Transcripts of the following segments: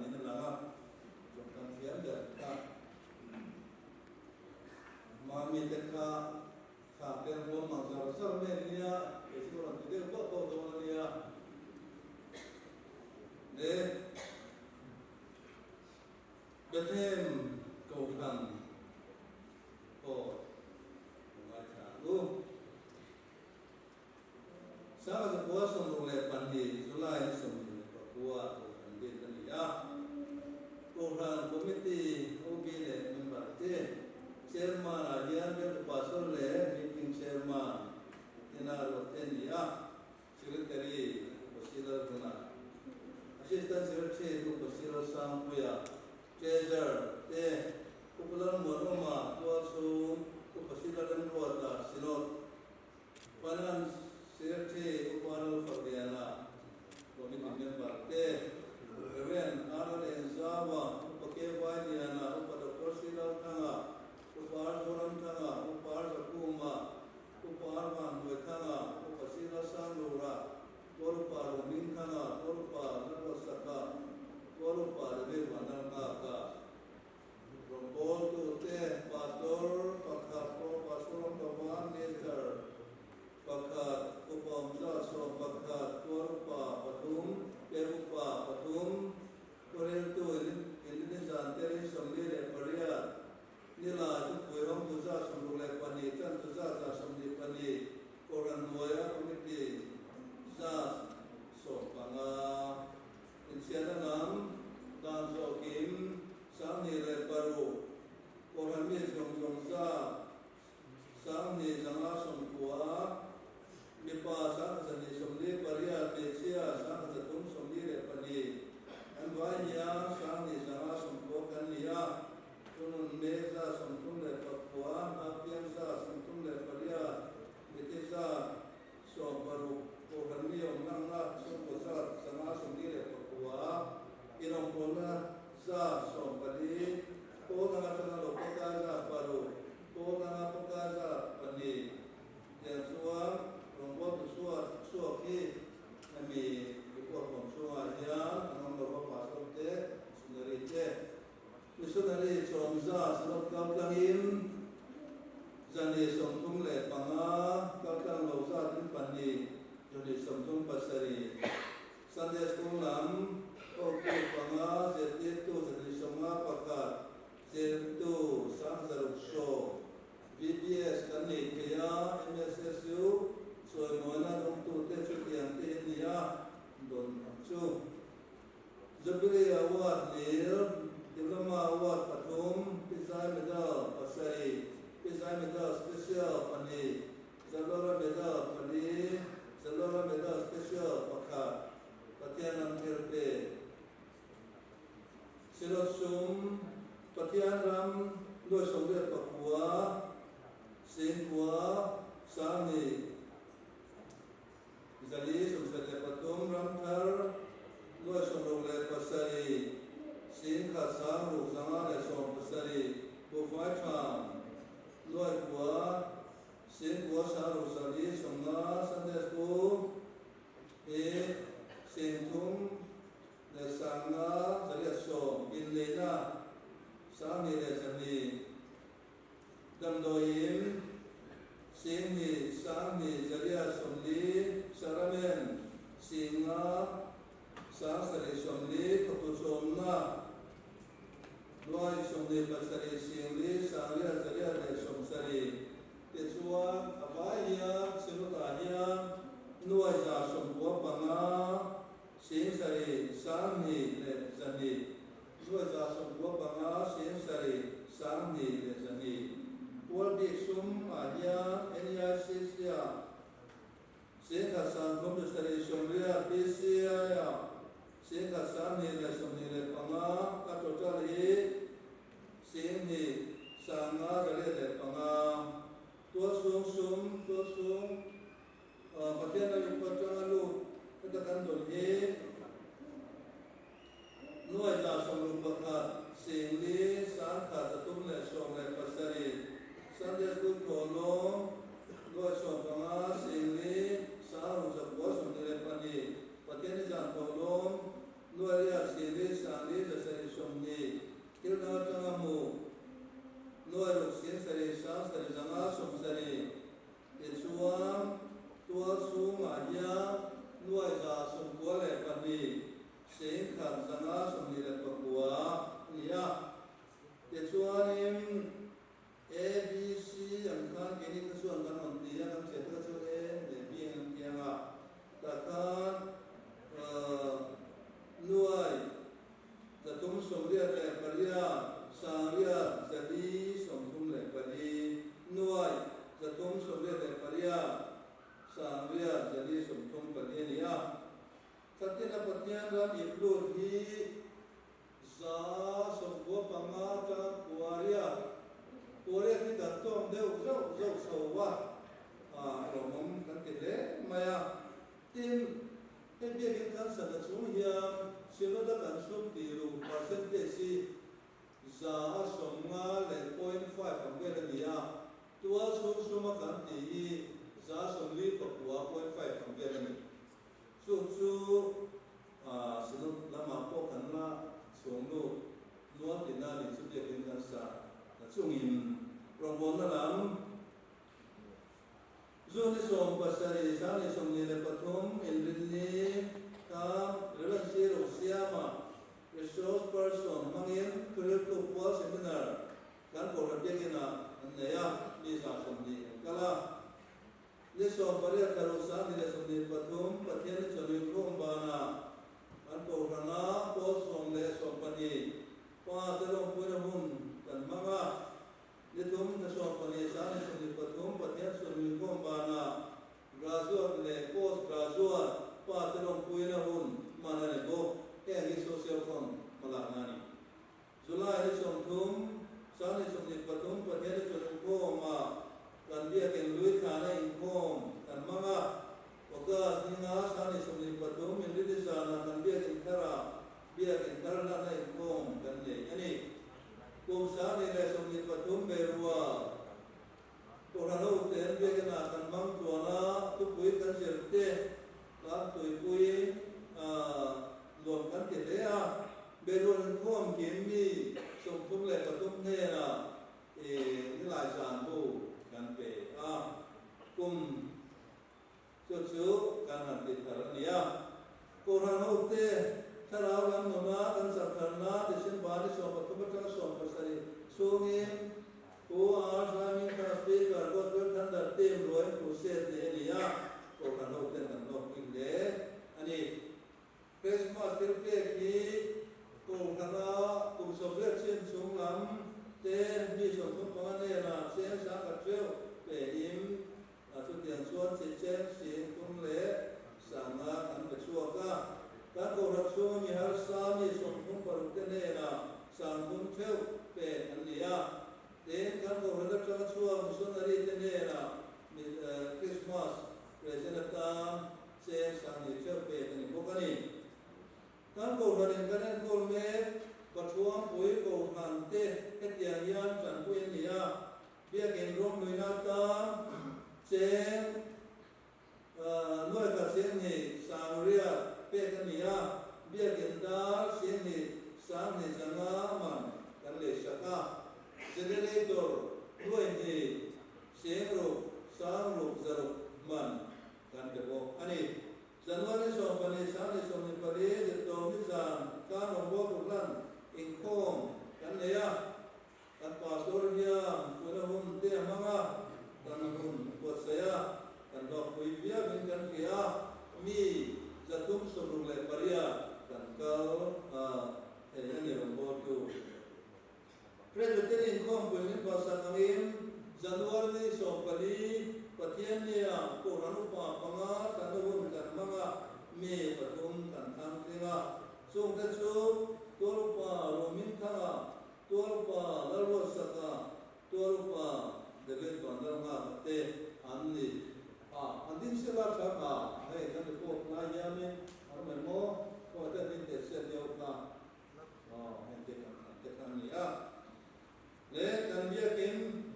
niin a lang a, tawngkam thiam ber kha hma mite kha thla tel ruam ang zar zar mai an nia, kei chu ka rawn ti deuh bauh bauh dawn a nia. Le Bethlehem Kohhran pawh ka ngaithla ang u. Sanga zakua 62 July ni 24 Kohhran din a ni a. Kohhran Committee OB leh member te Chairman ah hian Bialtu Pastor leh Meeting Chairman Tina ruat te a ni a. Secretary Upa Silal Hmuna, Assistant Secretary Upa Silal Sangpuia, Treasurer te Upa Lalmuanawma Tualchhung, Upa Silal Remruata Synod, Finance Secretary Upa Lalfakliana, Committee Member te Rev. Arnold Enzawa, Upa KY Liana, Upa Doctor Silalthanga, Upa R Zoramthanga, Upa R Zakuma, Upa Arvan Hnuaithanga, Upa Sila Sanglura, Tualupa Rohmingthanga, Tualupa Lalruatsaka, Tualupa David Vanlalnghaka. Rawngbawltute, Pastor pakhat, Pro Pastor Ramlova, Minister pakhat, Upa Awmza 11, Tualupa pathum, Pek Upa pathum, Thuriltu Inlini Zan Teri 48, Nila chu pui rawng tu 62, tan tu 122, Kohhran hnuaia Committee 15. Inchhiatna lam dan zawhkim 26, Kohhran mi zawng zawng 2590, mipa 1148, hmeichhia 1342, an vai hian 2590 kan ni a. Tunun mek 39, hnappiang 38, miti 60, Kohhran mi awm langna chhungkaw 549, inawmpawlna 14, pawl dang atanga lo pawkai 6, pawl danga pawkai 2. Tiang chuan rawngbawltu chhuat chhuak hi hemi report awm chhungah hian an awm lova pastor te, missionary te, missionary chawmza slot kaltlangin 135 kaltlang lo zat in 2, 137. Sunday School lam awktu 5, zirtirtu 151, zirtu 660. VBS kan nei thei a, MSSU chawimawina dawngtute chutiang te in ni a, dawn ang chu. Jubilee Award hlir, Diploma Award pathum, Pizai Medal 7, Pizai Medal Special 2, Zalora Medal 4, Zalora Medal Special 1, Pathian ram thil pe. Synod sum, Pathian ram nuai 89, 9,000, 473, ram thar nuai 67, 1,000 670, buhfai tham nuai 9, 9,000 6 450, Sunday School hi 3,000 580, inneihna 2100, damdawiin 1,000 1,190, saramen 5,000 740, thawktu chawmna nuai 27 4,000 870. Tichuan a vai hian Synod-ah hian nuai 195, 7,000 1,100, nuai 195, 7,000 1,100. Pual bik sum ah hian NEICC ah 1,000 370, PCI ah 1,000 1,025, a total hi 1,000 5,105. Tualchhung sum, tualchhung Pathian ram inpawt tanga lut heta kan dawn hi nuai 61 4,000 1,317. Sunday School thawhlawm nuai 15 4,000 692. Pathian i zan thawhlawm nuai 8 4,000 4,000. Nuai 92 1,529 a ni a. Tichuanin A, B, C ang khan keini kha chuan kan rawn ti a, kan hriat kha chu A leh B ang an ti ang a. Tah khan 388 6,434, 388 6,434 a ni a. Khatina Pathian ram ip lut hi 95 atanga 98, 8 hi kan tawng deuh zauh zauh chho a, a lawmawm kan ti hle mai a. Tin, hei biakin kan sana chung hian Synod-a kan sum tih luh percentage hi 95.5 ang vel a ni a, tual chhung suma kan tih hi 49.5 ang vel a ni. Chu chu Synod lamah pawh kan la chhung lut nual tina ni chu biakin kan sa ta chungin rawngbawlna lam June ni 17 2023 inrinni kha Rev. Zero Siama Resource Person hmangin Thuriltu Pual Seminar kan Kohhran Biakinah an nei a, mi 120 an kal a. Ni 18 thlaruk 2023 Pathian ni chawlui khawm banah kan Kohhrana pawl 10 le 12 pa te lawmpuina hun kan hmang a. Ni 3 thla 14 2023 Pathian chawlui khawm banah graduate leh post graduate pa te lawmpuina hun hman a ni bawk. Heng hi Social Fund hmalakna a ni. July ni 30 2023 Pathian ni chawlui khawmah kan biakin lui thlana inkhawm kan hmang a. August ni 5 2023 Inrinni zanah kan biakin tharah biakin thar hlana inkhawm kan nei a ni. Kum 2023 Berua Kohhran ho ten biakinah kan hmang tluan a, thupui kan zir te kan tuipui nuam kan ti hle a. Beruan inkhawm kim mi 33 hnenah nilai zan bu kan pe a. Kum chu chu kan han ti thar a ni a. Kohhran ho te thlarau lam nuna kan chak tharna December ni 13 atanga 17 chhungin Pu R. Simon kha Speaker Gospel Thunder Team ruain crusade nei a ni a, Kohhran ho ten kan lawk pui hle a ni. Christmas thil pek hi Kohhrana kum 80 chin chung lam te mi 35 hnenah cheng 10,000 theuh pe in a chutiang chuan chi cheng 30,000 kan pe chhuak a. Kan Kohhran chhunga mi harsa mi 36 te hnenah 30,000 theuh pek an ni a. Tin, kan Kohhran atanga chhuak missionary te hnenah Christmas present atan cheng 20,000 theuh pek a ni bawk a ni. Kan Kohhranin kan enkawl mek Pathuampui Kohhran te hetiang hian tanpui an ni a. Biakin rawngnuina atan cheng 5,000 2,600 pek a ni a. Biakin dar 2,000 2,500 man kan leisak a. Generator 2,000 6,600 man kan pe bawk a ni. January 14 2024 zirtawm ni zan kan rawngbawltu hlan inkhawm kan nei a. Kan pastor hian fuihna hun te a hmang a, kan hun buatsaih a, kan hlawkpui viauin kan hria a, mi 368 kan kal a, hei a ni rawngbawltu. Presbyterian inkhawmpui min kalsak angin January ni 14 Pathian nia Kohhran upa panga thlanna hun kan hmang a, mi pathum kan thlang tling a. Chungte chu Tual upa Rohmingthanga, Tual upa Lalruatsaka, Tual upa David Vanlalnghaka te an ni. A, an ding sela tha a, hei kan report lai hianin a awm em aw, khaw te min teh chhiat deuh kha, aw heng te kan thlan te kha an ni a. Le kan biakin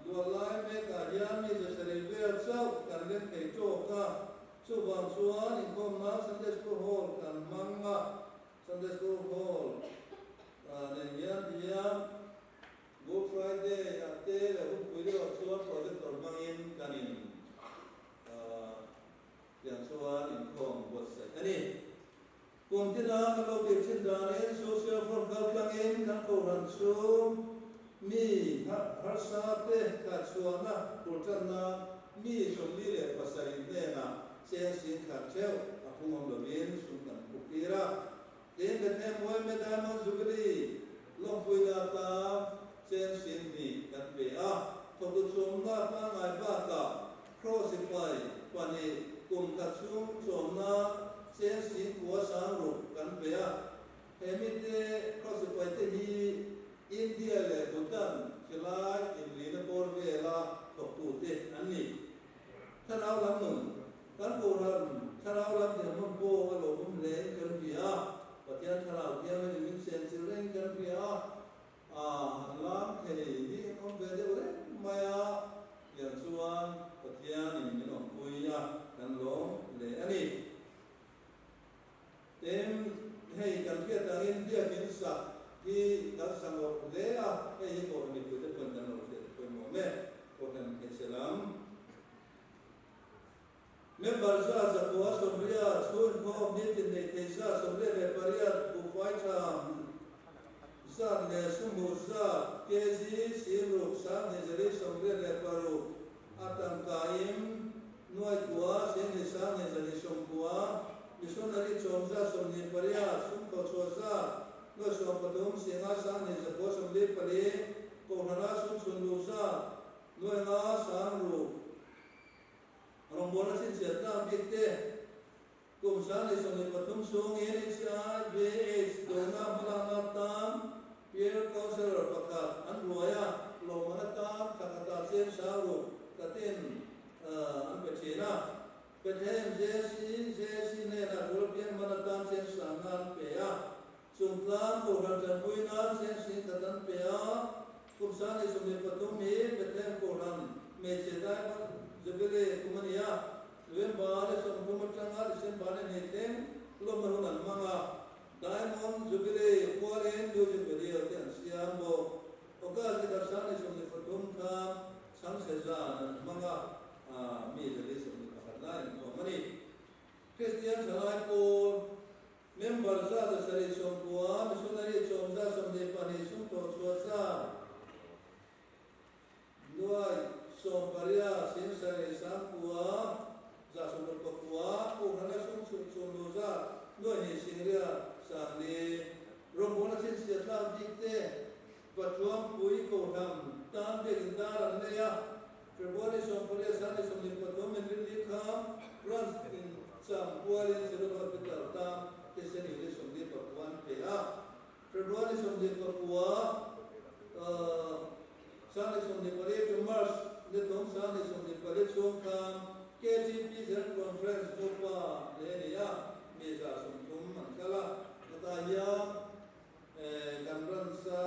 luah lai mekah hian mi 700 vel chauh kan lem thei tawk a, chuvang chuan inkhawm nan Sunday School Hall kan hmang a, Sunday School Hall nen hian tihian Good Friday a te leh hunpui deuhah chuan projector hmangin kan in tiang chuan. ni. Kum tina kan lo tih thin danin Social Front kaltlangin kan kohhran chu mi harsa te khatchhuahna kultanna mi 47 hnenah cheng singkhat theuh a phungawm lovin sum kan puk tir a. Tin, Bethlehem Yma Diamond Jubilee lawmpuina atan cheng 20,000 kan pe a, thawktu chawmna pangngai bakah Cross sipai pahnih kum khat chhung chawmna cheng 96,000 kan pe a. He mite Cross sipai te hi India leh Bhutan khilai inlina bawr vela thawktute an ni. Thlarau lam nun, Kan Kohhran thlarau lam dinhmun pawh a lawmawm hle in kan hria a, Pathian thlarau thiangin min senchil reng kan hria a, a han lam thei hi an awm ve deuh reng mai a, tiang chuan Pathianin min awmpui a, kan lawm hle a ni. Tin, hei kan hriat angin biakin sak hi kan sa ngawrh hle a, hei hi Kohhran mipuite pawn kan lo hriat pawimawh e, Kohhran hmeichhe lam. Member za zakua sawmriat, chhunkhawm nitin nei thei za 88, buhfai tha zat leh sumhu zat, kg 60 2286, a tangkain nuai kua 10 2290, missionary chawm za 28, sumthaw chhuah zat nuai 13 5 194, kohhrana sum chhun luh zat nuai nga 60. Rawngbawlna chhinchhiah tlak bik te, kum 2023 chhungin HIV AIDS dona hmalakna atan Peer Counsellor pakhat an ruai a, lawmman atan thla khatah cheng 60 tlatin an pe thin a. Bethlehem JC JC hnenah European man atan cheng sangna an pe a. Chungtlang Kohhran tanpui nan cheng 10,000 an pe a, kum 2023 hi Bethlehem Kohhran hmeichhe Diamond Jubilee kum a ni a, November ni 30 atanga December ni hnih thleng lawmna hun an hmang a, Diamond Jubilee pualin music video te an siam bawk. August ni khat 2023 khan Chhangchhe zan an hmang a, mi 421 lai an khawm a ni. Kristian thalai pawl. Member za 790, missionary chawm za 22, sum thawh chhuah za nuai 18 7 9, za 69, Kohhrana sum chhun chhun lu za nuai hnih 8 4, rawngbawlna chhinchhiah tlak bik te Pathuampui Kohhran tan biakin dar an nei a, February 18 23 in rinli kha branch in cham pualin Zero Hospital tan thisen unit 49 an pe a, February 29 24 to March ni thum 24 chhung khan KTP General Conference Ngopa leh a ni a, mi 30 an kal a, hetah hian Kan ransa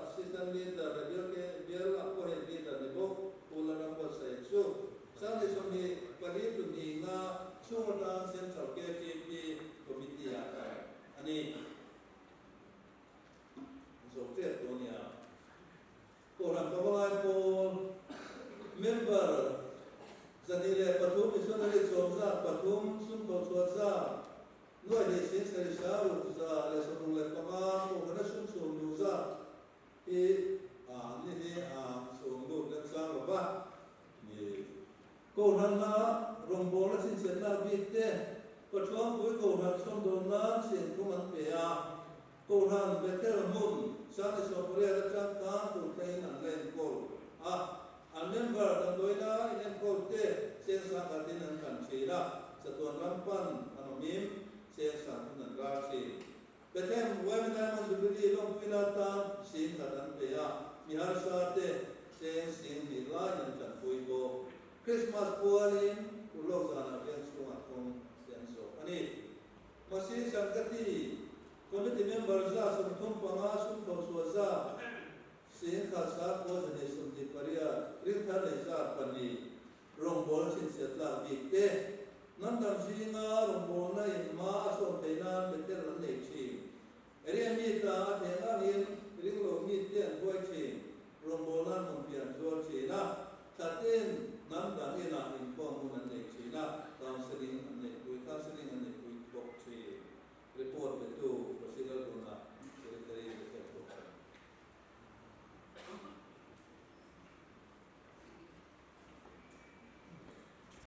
Assistant Leader leh Bial ke Bial a pawhin Leader ni bawk Pu Lalrambuatsaih chu 24 to ni nga chhung atang Central KTP Committee ah kai a ni. Zo tep dawn nia. Kohhran Pavalai Pawl member 203 Missionary chawm 300 sum thawhchhuah zat Nuai leh 66,165 kohhran a sum chhum duh zat hi ni hi a chhum lut lem sang lo va ni. Kohhranna rawngbawlna chhinchhiah tlak bik te Pathuampui kohhran chhawm dawn nan 30 an pe a, Kohhran Bethel hmun 28 atang khan tur thlengin an la enkawl a, an member damdawiina inenkawl te cheng 10,000 in an thlan thin a, chatuan ram pan an awmim cheng 30 an ral thin. Bethlehem Yma Diamond Jubilee lawmpuina atan 10,000 an pe a, mi harsa te cheng 20,000 laiin an tanpui bawk. Krismas pualin urlawk zanah veng chhungah kawng te an zawh a ni. Masi Sangkati, Committee member 35 sum thawhchhuah za 10,000 sa kua 228 ringthar nei za pahnih rawngbawlna chhinchhiah tlak bik te hnamdang zinga rawngbawlna in hma a sawn theih nan Bethel an nei thin. Area mi ta a theng angin.